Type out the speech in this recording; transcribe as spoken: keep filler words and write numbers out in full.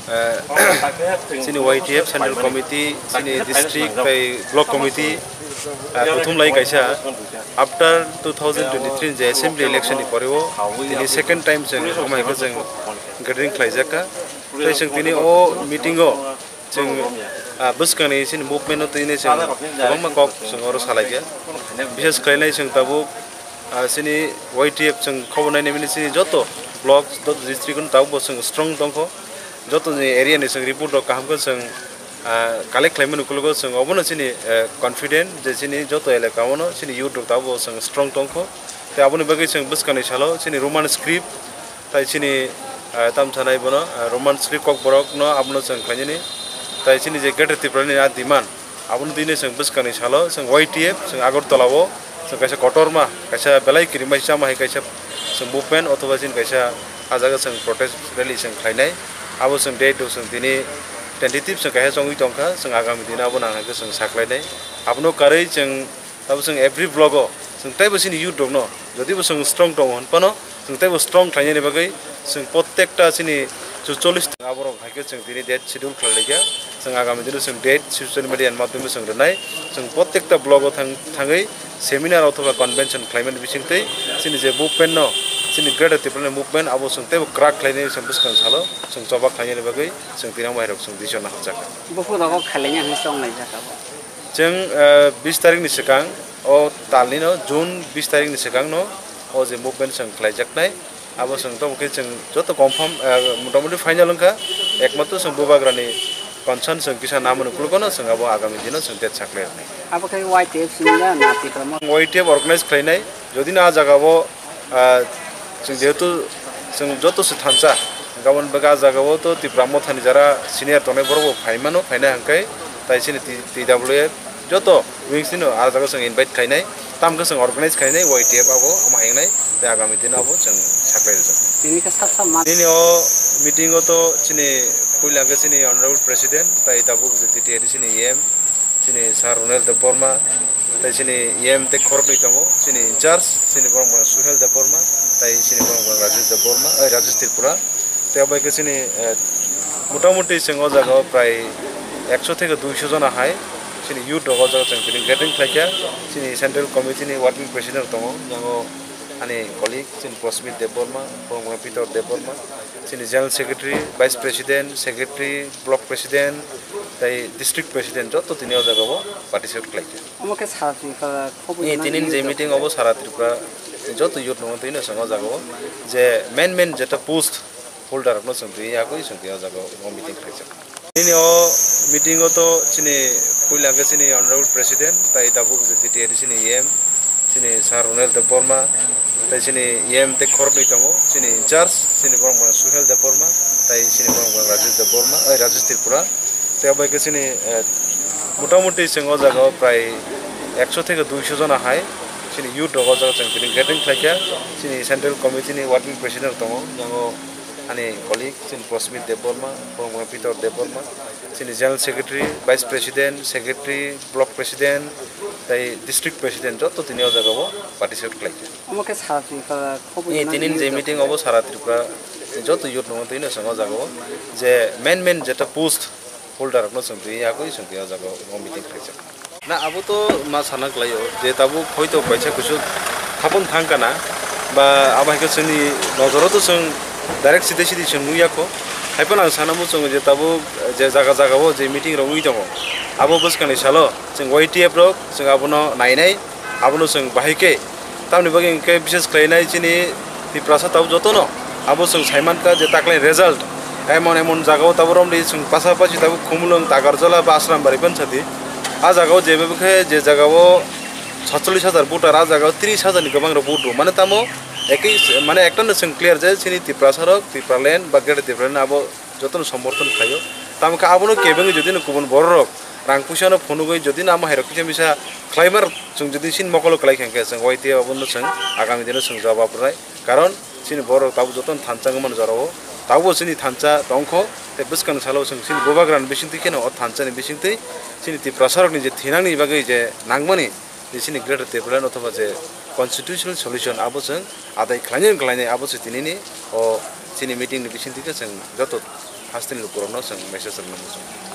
Eh, chini Y T F Central Committee, chini district tei block committee, eh, kuthum lai kaisa after two thousand twenty-three je assembly election ni pore o tini second time chwng amai khe chwng gathering khlai jak kha. Tei chwng tini o meeting o chwng, ah, bwskangni chini movement no twi nai chwng kwbangma kok chwng oro salai kha. Bishes khlainai chwng tabuk, ah, chini Y T F chwng khobor nainai mani chini joto block, joto district no tabuk bo chwng strong tongkho. Joto ni area ni chwng report rok kaham khe chwng, ah, collect khlaimani ukologo chwng obono chini, eh, confident je chini joto elaka o no chini youth rok tabuk bo chwng strong tongkho. Tei aboni bagwi chwng bwskangni salo chini Roman script, tai chini, ah, tam sanai bono, ah, Roman script kokborok no abono chwng khlainani. Tai chini je Greater Tripura ni a demand, abono twi nai chwng bwskangni salo chwng Y T F chwng Agartala o chwng kaisa kotorma, kaisa belai kirimai chama hai kaisa chwng movement othoba chini kaisa ah jaga chwng protest rally chwng khlainai. Abo chwng date o chwng tini tentative chwng kaisa chongwi tongkha, chwng agami dino abo nang hai khe chwng saklainai. Abono karwi chwng Tabo chwng every block o chwng teibo chini youth rok no jodi bo chwng strong tongo hwn phano chwng teibo strong khlainani bagwi chwng prottekta chini chu chollish ta aborok hai khe chwng tini date schedule khlai laikha. Chwng agami dino chwng date social media ni madhyome chwng rwnai. Chwng prottekta block o thang-, thangwi seminar othoba convention khlaimani bisingtwi chini je movement no, chini Greater Tipraland movement abo chwng teibo crack khlainai chwng bwskang salo chwng choba khlainani bagwi chwng tini omo hai rok chwng decision naharjak. Buphuru rogo khlainai hwnwi chong laijak abo. Chwng, eh, bis tarikni swkang, o talnino June bis tarikni swkangno o je movement chwng khlaijaknai, abo chwng tamo khe chwng joto confirm, eh, motamoti final wngkha, ekmatro chwng Bubagrani concern chwng kisa namani ukologono chwng abo agami dino chwng date saklairwnai. Abo khe Y T F sini na, na Tipra Motha? Y T F organize khlainai, jodi no a jagao, ah, chwng jehetu chwng joto se thansa, gabon bwkha a jagao to Tipra Mothani jara senior tongnai borok bo phai mano, phainai hwnkhe tai chini T-, T W F joto wings nino a jaga chwng invite khainai, tamo khe chwng organize khainai Y T F abo omo hai wngnai tei agami dino abo chwng saklai rwjak. Tini khe sa sa ma- Nini o meeting o to chini puila khe chini Honorable President tai tabuk je T T A D C ni E M chini Sir Ronel Debbarma, tai chini E M tei khoroknwi tongo, chini in charge, chini borok bwrang Suhel Debbarma, tai chini borok bwrang Rajesh Debbarma, oi, Rajesh Tripura. Tei abo hai khe chini, eh, motamoti chwng o jaga o prai ekso theke duiso jona hai chini youth rok o jaga chwng tini gathering khlaikha, chini central committee ni working president tongo, yango ani colleague chini Prasmit Debbarma, borok bwrang Peter Debbarma, chini general secretary, vice president, secretary, block president, tei district president joto tini o jaga o participate khlaikha. Omo khe sara Tripura khobwi Eh, tini je meeting obo sara Tripura joto youth no tini o jaga o je main main jeta post holder rok no chwng twi yakwi chwng twi o jaga o meeting khlaijak. Nini o meeting o to chini puila khe chini Honorable President tai tabuk je T T A D C ni E M chini Sir Ronel Debbarma, tai chini E M tei khoroknwi tongo, chini in charge, chini borok bwrang Suhel Debbarma, tai chini borok bwrang Rajesh Debbarma, oi, Rajesh Tripura. Tei abo hai khe chini, eh, motamoti chwng o jaga o prai ekso theke duiso jona hai chini youth rok o jaga chwng tini gathering khlaikha, chini central committee ni working president tongo, yango ani colleague chini Prasmit Debbarma, borok bwrang Peter Debbarma, chini general secretary, vice president, secretary, block president, tei district president joto tini o jaga o participate khlaikha. Omo khe sara Tripura khobwi Eh, tini je meeting obo sara Tripura joto youth no tini o jaga o je main main jeta post holder rok no chwng twi yakwi chwng twi o jaga o meeting khlaijak. Na abo to ma sana kwlaio je tabuk hoito kaisa kuchuk thapon thang kana ba abo hai khe chwngni nojoro to chwng direct side side chwng nukya kho. Hai phano ang sana muchungo je tabuk je jaga jaga o je meeting rok wngwi tongo abo bwskangni salo chwng Y T F rok chwng abono nainai. Abono chwng bahai khe, tamoni bagwi hwnkhe bises khlainai chini Tiprasa tabuk jotono abo chwng saimankha je taklai result emon emon jagao tabuk romdi chwng pasapasi tabuk Khumulwng, Takarjala ba Asrambari bansadi. A jagao jeba khe je jagao satchollish hajar voter, a jagao tris hajar ni kwbang rok vote rw mane tamo ekhi mane ektano chwng clear je chini Tiprasa rok Tipraland ba Greater Tipraland abo jotono somorthon khlaio. Tamo khe abono kebengwi jodi no kubun borok rok rang puisa no phunugwi jodi no amo hai rok kisa misa khlaibar chwng jodi chini mokolo kwlai kha hwnkhe chwng Y T F abono chwng agami dino chwng jawab rwnai. Karon chini borok tabuk jotono thansa wngmani jorao tabukbo chini thansa tongkho tei bwskangni salo chwng chini bubagrani bisingtwi kheno o thansa ni bisingtwi chini Tiprasa rokni je thinangni bagwi je nangmani je chini Greater Tipraland othoba je constitutional solution abo chwng adai khlainai khlainai abo se tinini o Chini meeting ni bisingtwi khe chwng joto hasteni lukurokno chwng message rwna muchungo.